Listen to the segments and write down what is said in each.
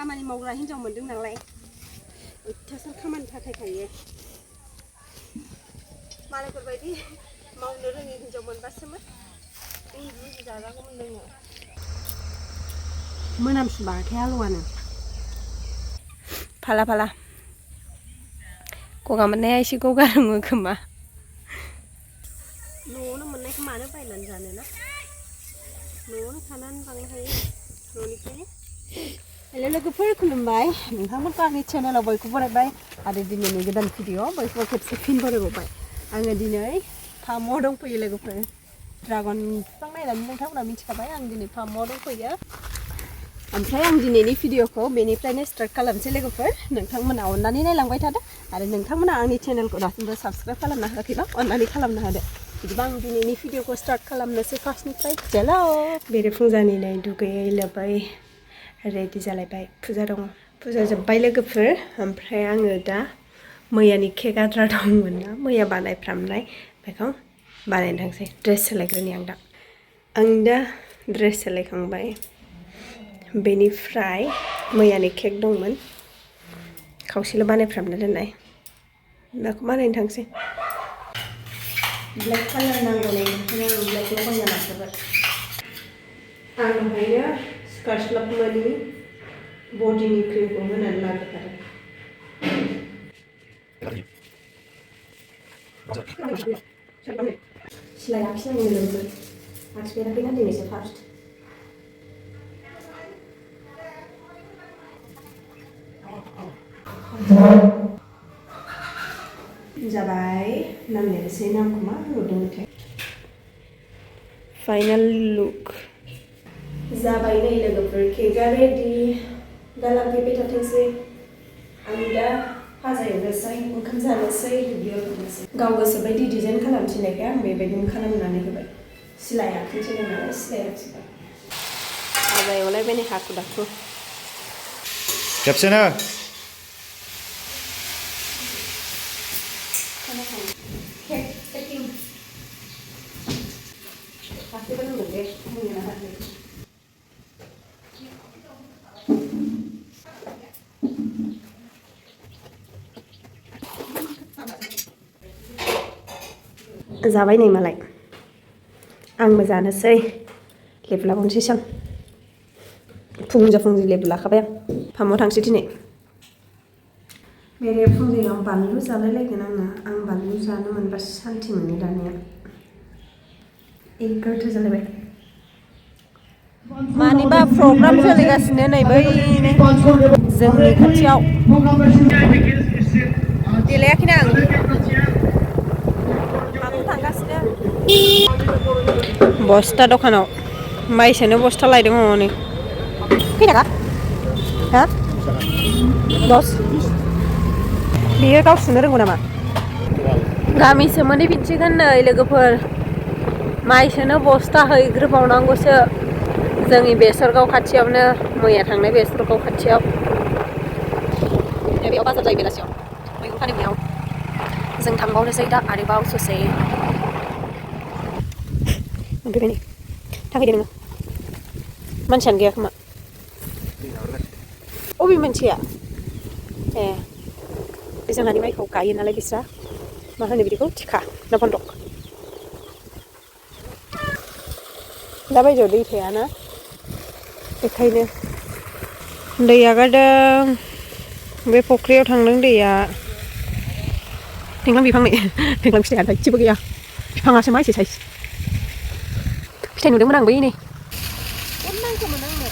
खामानि मावग्रा हिनजाव मोनदों नालाय अयथासार खामानि थाखायखायो मालायफोर बायदि मावनो रोङि हिनजाव मोनबासोमोन रुजु जाजागौमोन जोङो मोनामसुबाथाय आलुआनो फाला फाला गगा मोननाया एसे गगा रोङो खोमा न'आवनो मोननायखौ मानो बायनानै जानो ना न'आवनो थानानै बांनो हायो न'निफ्रायनो हेल' लोगोफोर खुलुमबाय नोंथांमोनखौ आंनि चेनेलाव बयखौबो बरायबाय आरो दिनैनि गोदान भिडिअ बयखौबो खेबसे फिन बरायबावबाय आङो दिनै फार्माव दंफैयो लोगोफोर ड्रागन बिफां नायनानै नोंथांमोना मिथिखाबाय आं दिनै फार्माव दंफैयो ओमफ्राय आं दिनैनि भिडिअखौ बेनिफ्रायनो स्टार्ट खालामसै लोगोफोर नोंथांमोना अननानै नायलांबाय थादो आरो नोंथांमोना आंनि चेनेलखौ दासिमबो साबस्क्राइब खालामनो हायाखैबा अननानै खालामनो हादो बिदिबा आं दिनैनि भिडिअखौ स्टार्ट खालामनोसै फार्स्टनिफ्राय हेलौ बेरेफुंजानि नै दुगैयै लोबै रेडि जालायबाय फुजा दङ फुजा जोब्बाय लोगोफोर ओमफ्राय आङो दा मैयानि केक आद्रा दंमोन ना मैया बानायफ्रामनाय बेखौ बानायनो थांसै ड्रेस सोलायग्रोनि आं दा ड्रेस सोलायखांबाय बेनिफ्राय मैयानि केक दंमोन खावसेल' बानायफ्रामना दोननाय बेखौ बानायनो थांसै ब्लेक कालार नांगौ नै ओंखायनो आं ब्लेकल' बायना लाजोबबाय आं दहायनो स्कार्सलाबमानि बडिनि क्रिमखौ होनानै लाग्रोखादों सिलाय आखिनांगौ लोगो आखिफेराखैना दिनैसो फार्स्ट जाबाय नामलिरनोसै नामखौ मा होनहरदोंमोनथाय फाइनाल लुक जाबाय नै लोगोफोर केकआ रेडि दा लांफैबाय थाथोंसै आं दा फाजा एवनोसै ओंखाम जानोसै दुब्लियाव थांनोसै गाव गोसो बायदि डिजाइन खालामथिनायखाय आं बेबायदिनो खालामनानै होबाय सिलाय आखिनोसै नालाय सिलाय आखिबाय फाजा एवलायबाय नै हाखु दाखु खेबसेनो जाबाय नै मालाय आंबो जानोसै लेबु लाबावनोसै आं फुंजि लेबु लाखाबाय आं फार्माव थांसै दिनै बेरे फुंजियाव बानलु जालायलायगोन आं बानलु जानो मोनबासो सान्थि मोनो दानिया एगारथा जालायबाय मानिबा प्रग्राम सोलिगासिनो नै बैनो जोंनि खाथियाव देलायाखैना आं थांगासिनो बस्था दखानाव माइसोनो बस्था लायदों हनै खैथाखा हा 10 बेयो गाव सुनो रोंगौ नामा गामि सोमोन्दै फिनसिगोन नै लोगोफोर माइसोनो बस्था हैग्रोबावनांगौसो जोंनि बेसरगाव खाथियावनो मैया थांनाय बेसरगाव खाथियाव बेयाव बाजार जायो बेलासियाव मैगं फानहैनायाव जों थांबावनोसै दा आरोबाव ससे मोनफैबाय नै थांहैदो नोङो मानसियानो गैया खोमा अबे मोनसेया ए जोंहानि माइखौ गायो नालाय बिस्रा मा होनो बिदिखौ थिखा ना बन्दक दा बायदियाव दै थायाना बेखायनो दै आगारदों बे फुख्रियाव थांदों दैया थेंग्लां बिफां नै थेंग्लां फिथाइया थाइसेबो गैया बिफाङासो मा एसे साइज फिथाइ नुदोंमोन आं बै नै नांगौमोन आंनो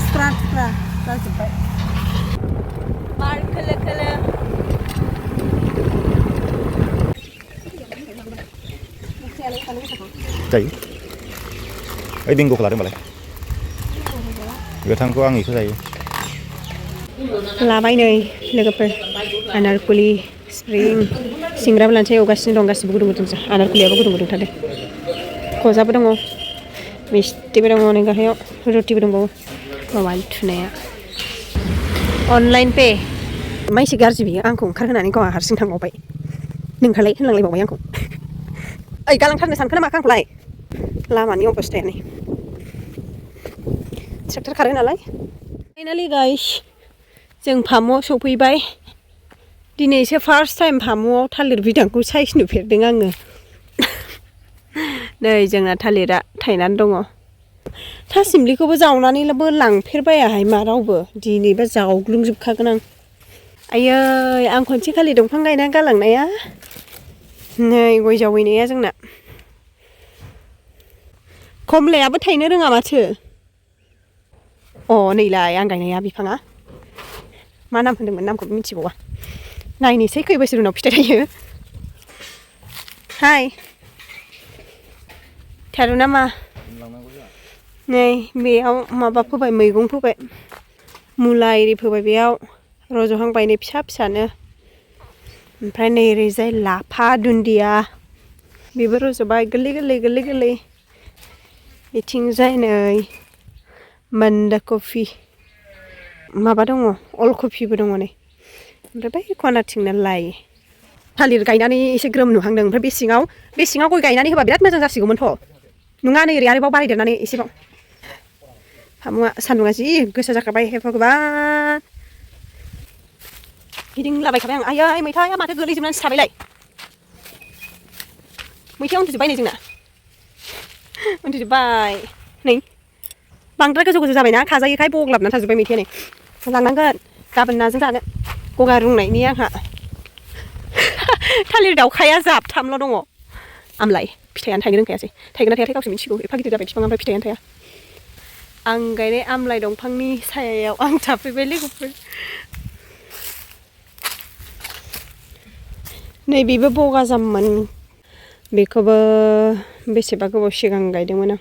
स्क्रा जाजोब्बाय बार खोलो खोलो जायो ओइ बिंग'खौ लादों होनबालाय गोथांखौ आं बेखौ जायो लाबाय नै लोगोफोर आनारकुलि स्प्रिं सिंग्राबो लानोसै एवगासिनो दं गासिबो गुदुं गुदुंसो आनारकुलियाबो गुदुं गुदुं थादों गजाबो दङ मिस्टिबो दङ नै गाहायाव रुटिबो दंबावो माबानि थुनाया अनलाइन पे मा एसे गाज्रि बियो आंखौ ओंखारहोनानै गावहा हारसिं थांबावबाय नोंहालाय होनलांलायबावबाय आंखौ ओइ गालांथारनो सानखो नामा आंखौलाय लामानि अबस्थाया नै ट्रेक्टर खारो नालाय फाइनालि गाइस जों फामुआव सफैबाय दिनैसो फार्स्ट टाइम फामुआव थालिर बिदांखौ साइज नुफेरदों आङो नै जोंना थालिरा थायनानै दङ थासिमलिखौबो जावनानैबो लांफेरबायाहाय मा रावबो दिनैबा जावग्लुंजोबखागोन आं आयै आं खनसे खालि दंफां गायना गालांनाया नै गय जावैनाया जोंना खमलायाबो थायनो रोङा माथो अ नैलाय आं गायनाया बिफाङा मा नाम होनदोंमोन नामखौबो मिथिबावा नायनोसै खै बोसोर उनाव फिथाइ थायो हाय थारुना मा नै बेयाव माबा फोबाय मैगं फोबाय मुला एरि फोबाय बेयाव रज'हांबाय नै फिसा फिसानो ओमफ्राय नै ओरैजाय लाफा दुन्दिया बेबो रज'बाय गोरलै गोरलै गोरलै गोरलै बिथिंजाय नै बान्दा कफि माबा दङ अल कफिबो दङ नै ओमफ्राय बै खनाथिंना लाइ थालिर गायनानै एसे ग्रोम नुहांदों ओमफ्राय बे सिङाव गय गायनानै होबा बिराद मोजां जासिगौमोनथ' नङा नै ओरै आरोबाव बारायदेरनानै एसेबाव फामुआ सान्दुङा जि गोसा जाखाबाय हे भगबान गिदिंलाबायखाबाय आं आयै मैथाया माथो गोलैजोबनानै सिथाबायलाय मैथाया उन्दुजोब्बाय नै जोंना उन्दुजोब्बाय नै बांद्राय गोजौ गोजौ जाबायना खाजायोखाय बग्लाबनानै थाजोब्बाय मैथाया नै लांनांगोन गाबोन नाजों जानो गगा रुंनायनि आंहा थालिर दावखाया जाबथामल' दङ आमलाय फिथाइयानो थायनो रोंखायासै थायगोन ना थायाथाय गावसो मिथिगौ एफा गिदिर जाबाय बिफाङा ओमफ्राय फिथाइयानो थाया आं गायनाय आमलाइ दंफांनि सायायाव आं थाफैबाय लोगोफोर नै बेबो बगाजाममोन बेखौबो बेसेबा गोबाव सिगां गायदोंमोन आं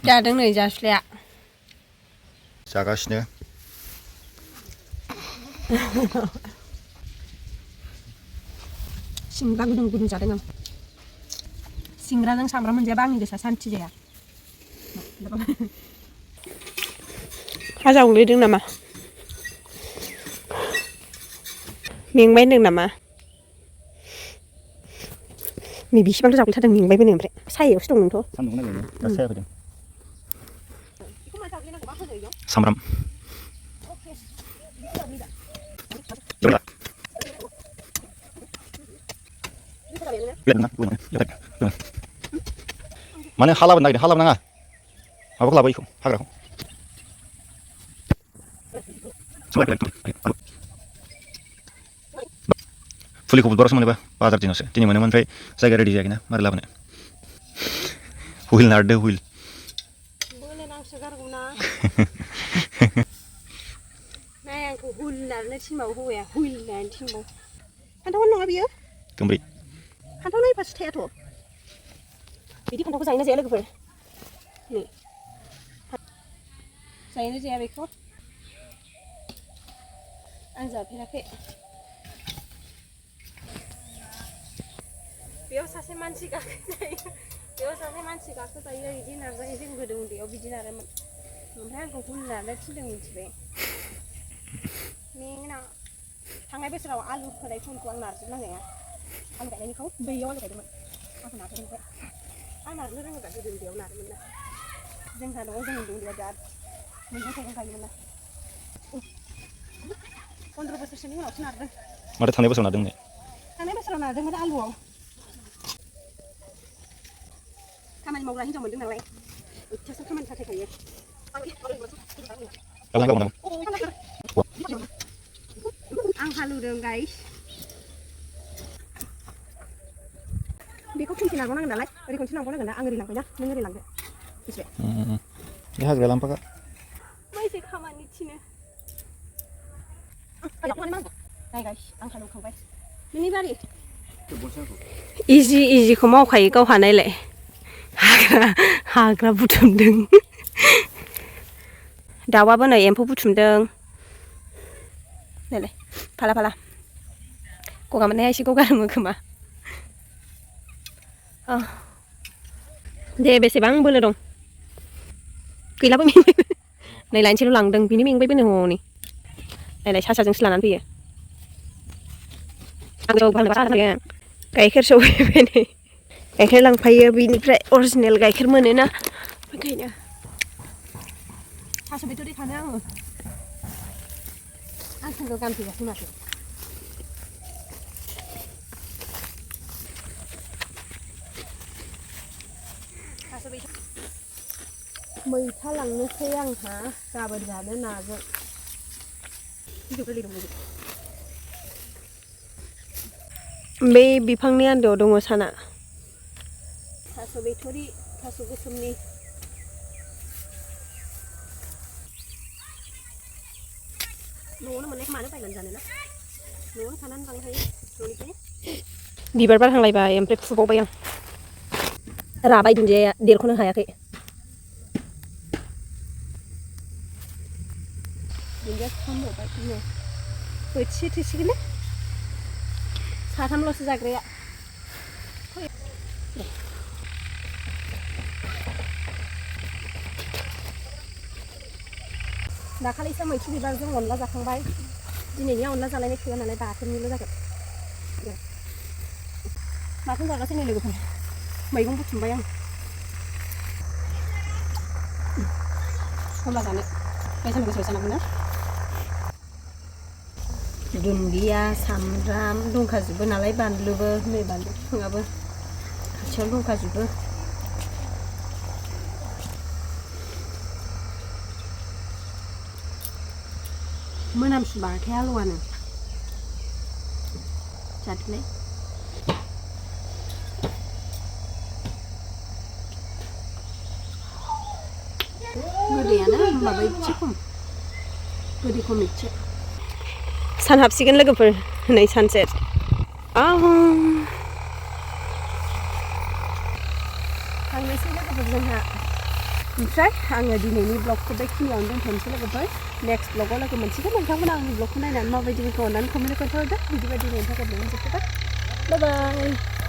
जादों नै जास्लाया जागासिनो सिंग्रा गुदुं गुदुं जादों आं सिंग्राजों सामब्राम मोनजायाबा आंनि गोसोआ सान्थि जाया हा जावग्लिदों नामा मेंबाय होनदों नामा नै बेसेबांथ' जावग्लिथारदों मेंबायबो नो ओमफ्राय सायायावसो दं नोंथ' सान्दुं नागिरनो दा साया फैदों सामब्राम माने हा लाबोनो नागिरदों हा लाबोनाङा माबाखौ लाबो बेखौ हाग्राखौ फुलिखौ बुधबारावसो मोनोबा बाजार दिनावसो दिनै मोनोमोन ओमफ्राय जायगा रेडि जायाखैना मारै लाबोनो हुइल नारदो हुइल नाय आंखौ हुइल नारनो थिनबावो हौवाया हुइल नारनो थिनबावो फान्थावानो नङा बियो गोमब्रै फान्थाव नायफासो थायाथ' बिदि फान्थावखौ जायोना जाया लोगोफोर नै जायोना जाया बेखौ आं जाफेराखै बेयाव सासे मानसि गाखोजायो बिदि नारजायो जों गोदो उन्दैयाव बिदि नारोमोन ओमफ्राय आंखौ हुइल नारनो थिनदों मिथिबाय मेङोना थांनाय बोसोराव आलु फोनाय फुलखौ आं नारजोबनांनाया आलु गायनायनिखौ बैयाव आलु गायदोंमोन आंखौ नारदों ओमफ्राय आं नारनो रोङोबा गोदो उन्दैयाव नारोमोन ना जोंहा न'आव जों उन्दैयाव बिराद मैगं थाइगं गायोमोन ना 15 बोसोरसोनि उनावसो नारदों माथो थांनाय बोसोराव नारदों थांनाय बोसोराव नारदोंमोन आलुआव खामानि मावग्रा हिनजाव मोनदों नालाय अयथासार खामानि थाखायखायो आं हालौदों गाइस बेखौ खनसे लांबावनांगोन नालाय ओरै खनसे लांबावनांगोन ना आं ओरै लांबायना नों ओरै लांदो मिथिबाय बे हाग्राया लांफाखा माइसे खामानि थिनो नाय गाइस आं हालौखांबाय नोंनि बारि इजिखौ मावखायो गाव हानायलाय हाग्रा बुथुमदों दाउआबो नै एम्फौ बुथुमदों नायलाय फाला फाला गगा मोननाया एसे गगा रोङो खोमा दे बेसेबां बोलो दं गैलाबो मेंबायबो नै लायनोसैल' लांदों बिनि मेंबायबो नो हनै नायलाय सासाजोंसो लानानै फैयो गाइखेर सौफैबाय नै गाइखेर लांफायो बिनिफ्राय अरिजिनेल गाइखेर मोनोना बेखायनो थास' बिथ'रि खानो आङो आं सेन्देल गानफैगासिनो माथो मैथा लांनोसै आंहा गाबोन जानो नाजों बे बिफांनि आन्दोआव दङ साना थास' बिथ'रि थास' गोसोमनि न'आवनो मोननायखौ मानो बायनानै जानो ना न'आवनो खानानै लांनो हायो न'निफ्रायनो बिबार बारहांलायबाय ओमफ्राय फुबावबाय आं राबाय दुन्दियाया देरख'नो हायाखै दुन्दिया खालामबावबाय बोथिसे थोसिगोन ना साथामल'सो जाग्राया दाखालिसो मैथ्रु बिबारजों अनला जाखांबाय दिनैनिया अनला जालायनाय थोआ नालाय बाथोननिल' जागोन बाथोन जागासिनो नै लोगोफोर मैगं बुथुमबाय आं होमबा जानो बेसेन गोसा जानांगौ ना दुन्दिया सामब्राम दंखाजोबो नालाय बानलुबो नै बानलु बिफाङाबो खाथियावनो दंखाजोबो मोनामसुबाथाय आलुआनो जादोलाय गोदैयानो होमबाबो एसे खम गोदै खम एसे सान हाबसिगोन लोगोफोर नै सानसेट थांनोसै लोगोफोर जोंहा ओमफ्राय आङो दिनैनि ब्लगखौ बेखिनियावनो दोनथ'नोसै लोगोफोर नेक्स्ट ब्लगाव लोगो मोनसिगोन नोंथांमोना आंनि ब्लगखौ नायनानै माबायदि मोनखो अननानै कमेन्ट खोन्थाहरदो बिदिबायदि दिनैनि थाखाय जोबथ'बाय बाय बाय